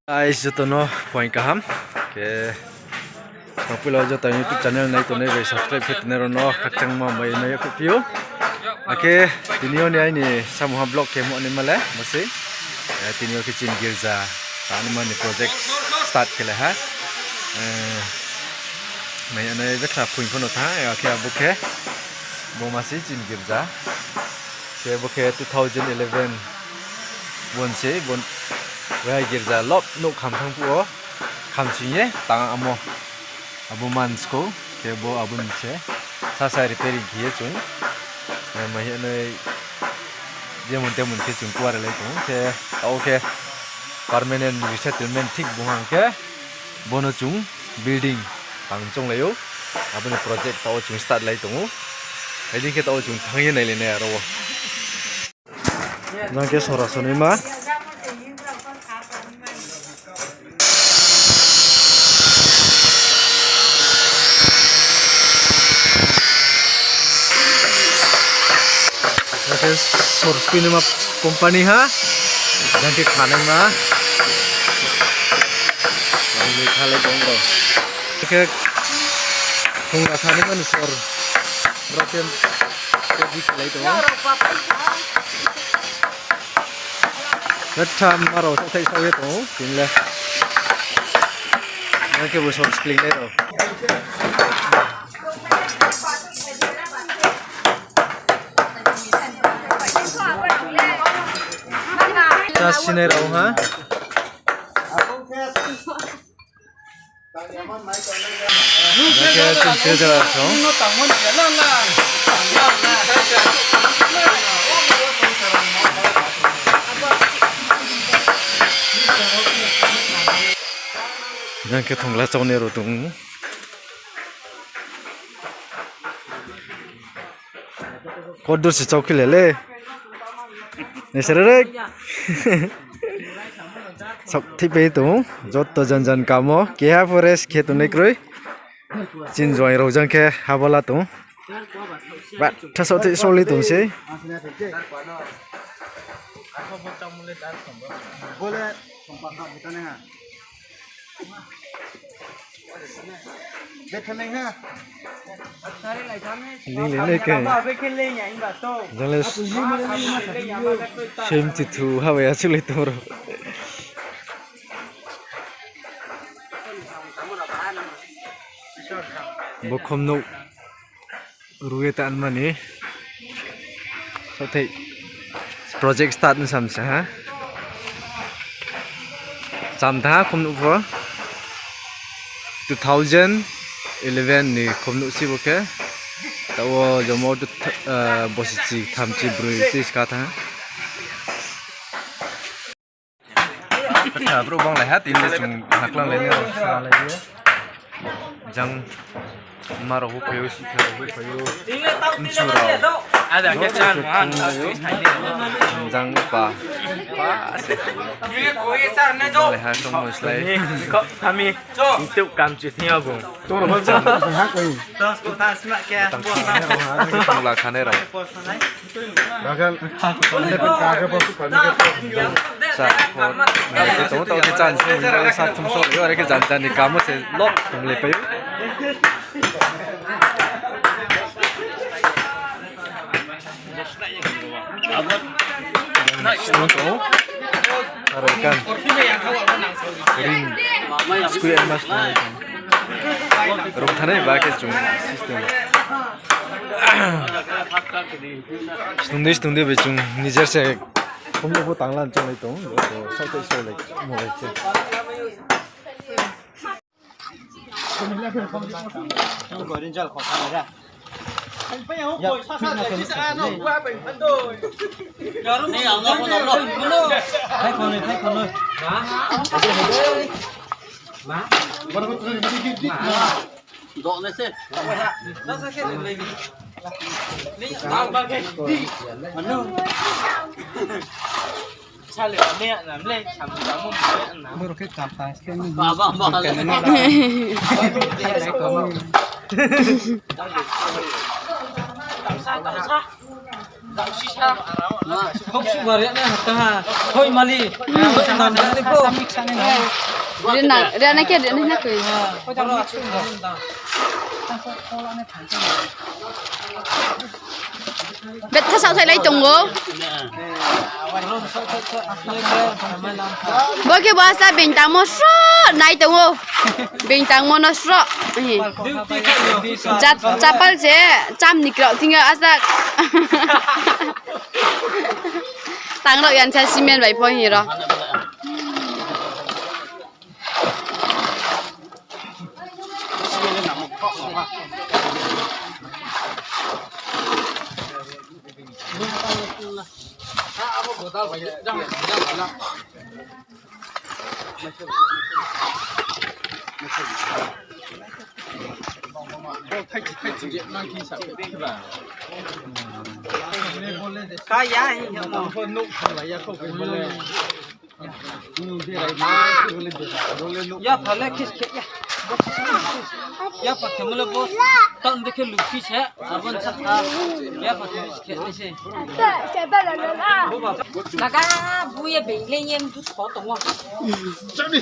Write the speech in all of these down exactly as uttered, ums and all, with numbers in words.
Guys, joto no phuaing kaham. Khe, tangpuila joto YouTube channel nai tongnai bai subscribe khe tongnai rao no khakchangma bai no yakhuhphi ou. Akhe, tini yo ni aini samung ha vlog khe mo ni male, mosei. Eh, tini yo khe chini girza, tangnaima ni project start khe le ha. Eh, mai ano betha phuing pho no thanng, akhe abo khe, bo ma sei chini girza. Khe bo khe two thousand eleven bon se, bon, wai girza lop nouh kham thanng phuh wo, kham sing ye tang amo. Abo man skou, khe bo abo ni se, sasa repairing khe ye chung. Eh, mai hing nai, jemon temon khe chung kuare lai tong ou, khe, taoh khe, permanent resettlement thik bung hang khe, bo no chung building tang chounglai ou, abo ni project taoh chung start lai tong ou. Hai dei khe taoh chung thanng ye nailai nai aro wo. Jang khe sora sonaima. Jang khe sor spinaima company ha. Jang khe khanaima. Jang khe khalai tong rao. Khe khongla khanaima ni sor. Rao khe ready khelai tong ou. Betha ma rao saohthai saoh ye tong ou, tini le. Jang khe bo sor spling nai rao. Chá sinai rao ha. Jang khe chini tre jora song. Jang khe thongla chaunai rao tong ou. Kodur se chau khe le le. Nai sere re. Saohthai pai tong ou, joto jan jan kamo, keha forest khe tongnai kroi. Chini joaing rao jang khe habala tong ou. Ba, tha saohthai saohlai tong sei. Ling le nai khe. Jang le same chithu ha bai achuk lai tong rao. Bo khomnouh. Rui ye tanma ni. Saohthai project start ni sam sa ha. Cham tha khomnouh pho. Two thousand eleven ni khomnouh si bo khe. Taoh wo jomo tu, eh, bosi chi tham chi broi chi ska tha. Betha brouh banglai ha, tini le chung haklang lai ni rao. Jang ma rao bo phai ou, sipha rao bo phai ou. Mchu rao. Jang pa. Pa se. Banglai ha, tongmo slái. Kami. Itu kam chu thing yo bung. Tongla khanai rao. Sa, tong tau khe chance mo, sa thum so, yo, are khe jan jan ni kamo se lok tong le pai. Abo. Sini tong. Aro kan. Ring. Square mas tong. Rung thanai ba khe chung system. Stung dei, stung dei bai chung nijer se. Khomnouh pho tanglan chonglai tong. Saohthai saohlai mo bai khe. Sale, ne, nam le, sam, sam, nam. Boro khe kam tang se. Ba, ba, ba. Tamsa, tamsa. Hok subar ya na hata ha. Hoi mali. Nam ba ni bo. Rina, rina ke rina na koi. Betha sao sai lai tongo. Bo khe bo asa being tangmo sro nai tongo. Being tangmo no sro. Hi. Jat chapal se cham ni krao thing yo asa. Tang rao yan sa cement bai pho hi ro. Kaya, ya, ya. Yapha le khis khe ya. Yapha khe mole bo. Tang de khe lukhi se. Abon sa kha. Yapha khe khis khe se. Bo ba. Kaga bu ye beng le yem du so tong o. Chani.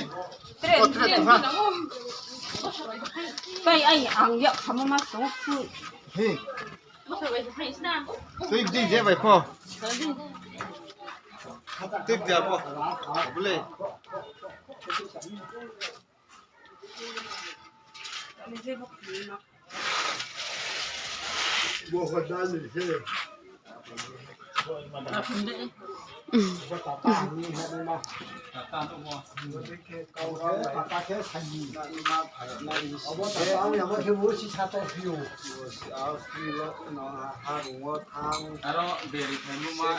Tre, tre, tre. Kai ai ang ya khamo ma so khu. He. Tui di je bai pho. Tui di abo. Bole. Aro beri thai mo ma.